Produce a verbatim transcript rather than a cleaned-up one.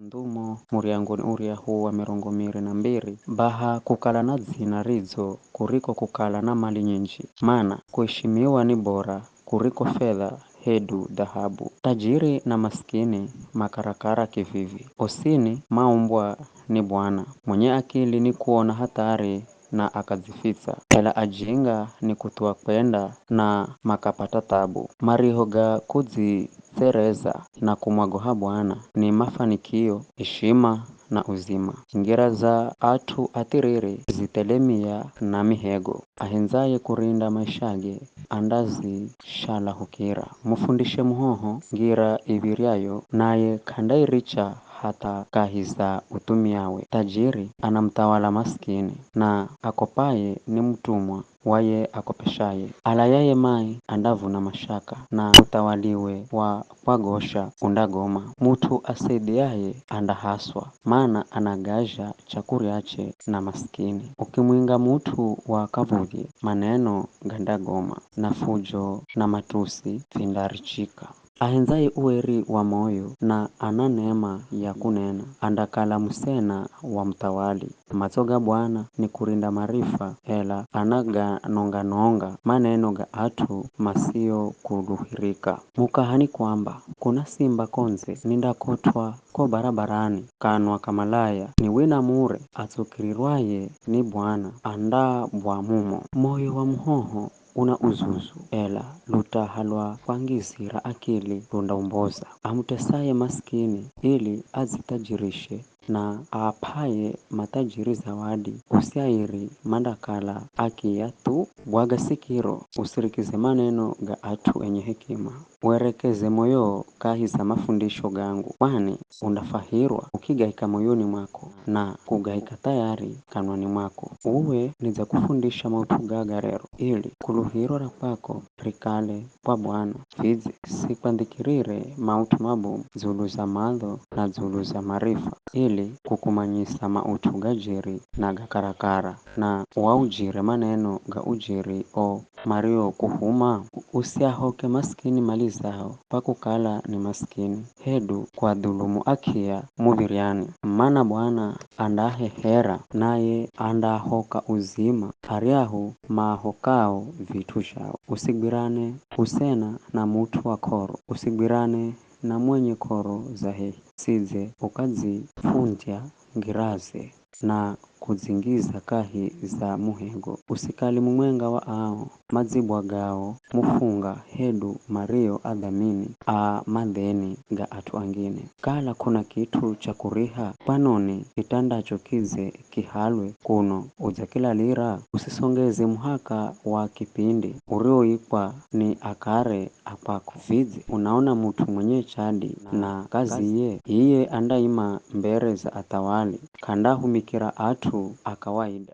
Ndhumo muryangoni uryahu wa mirongo miri na mbiri, baha kukala na dzina ridzo kuriko kukala na mali nyinji, mana kuishimiwa ni bora kuriko fedha hedu dhahabu. Tajiri na masikini makarakara kivivi, osini maumbwa ni Bwana. Mwenye akili ni kuona hathari na akadzifitsa, ela ajinga ni kuthuwa kwenda na makapata thabu. Mariho ga kudzitsereza na kumwagoha Bwana ni mafanikio, ishima na uzima. Ngira za at'u athiriri zithelemia na mihego. Ahendzaye kurinda maishage andazishalahukira. Mufundishe muhoho ngira iv̱iryayo, naye k'andairicha hatha kahi za uthumiawe. Tajiri anamuthawala masikini, na akopaye ni mutumwa wa ye akopeshaye. Alayaye mai andavuna mashaka, na uthawaliwe wa kwagosha undagoma. Mut'u asaidiaye andahaswa, mana anagazha chakuryache na masikini. Ukimwinga mut'u wa kav̱udhi, maneno gandagoma, na fujo na matusi vindarichika. Ahendzaye ueri wa moyo na ana nema ya kunena, andakala musena wa muthawali. Matso ga Bwana ni kurinda marifa, ela anaganonga-nonga maneno ga at'u masiokuluhirika. Mukaha ni kwamba, kuna simba ko ndze, nindakotw'a ko barabarani, kanwa ka malaya, ni wina mure, atsukirirwaye ni Bwana, andabwa mumo. Moyo wa muhoho una uzuzu, ela lutaha lwa kwangizira akili lundaumboza. Amutesaye masikini ili adzithajirishe, na aap'aye mathajiri zawadi, usiairi mandakala akiya thu. Bwaga sikiro, usirikize maneno ga at'u enye hekima. Werekeze moyo kahi za mafundisho gangu, kwani undafahirwa ukigaika moyoni mwako na kugaika thayari kanwani mwako. Uwe nidzakufundisha maut'u gaga rero, ili kuluhiro ra kwako rikale kwa Bwana. Vidze sikwandhikirire maut'u mabomu dzulu za madho na dzulu za marifa, ili kukumanyisa maut'u gajiri na gakarakara, na waujire maneno ga ujiri o mariokuhuma? Usiahoke masikini mali zao kwa kukala ni masikini, hedu kuadhulumu akiya muv̱iryani. Mana Bwana andaahehera, naye andaahoka uzima aryahu maahokao vit'u zhao. Usigwirane usena na mut'u wa k'oro, usigwirane na mwenye k'oro za hehi, sidze ukadzifundya ngiraze na kudzingiza kahi za muhego. Usikali mumwenga wa ao madzibwagao mufunga hedu mario adhamini a madheni ga at'u angine. Kala k'una kit'u cha kuriha, kwanoni kitandacho kidze kihalwe kuno udzakilalira? Usisongeze muhaka wa kipindi urioikwa ni akare a kwako. Vidze unaona mut'u mwenye chadi na kaziye? Iye andaima mbere za athawali, k'andahumikira at'u a kawaida.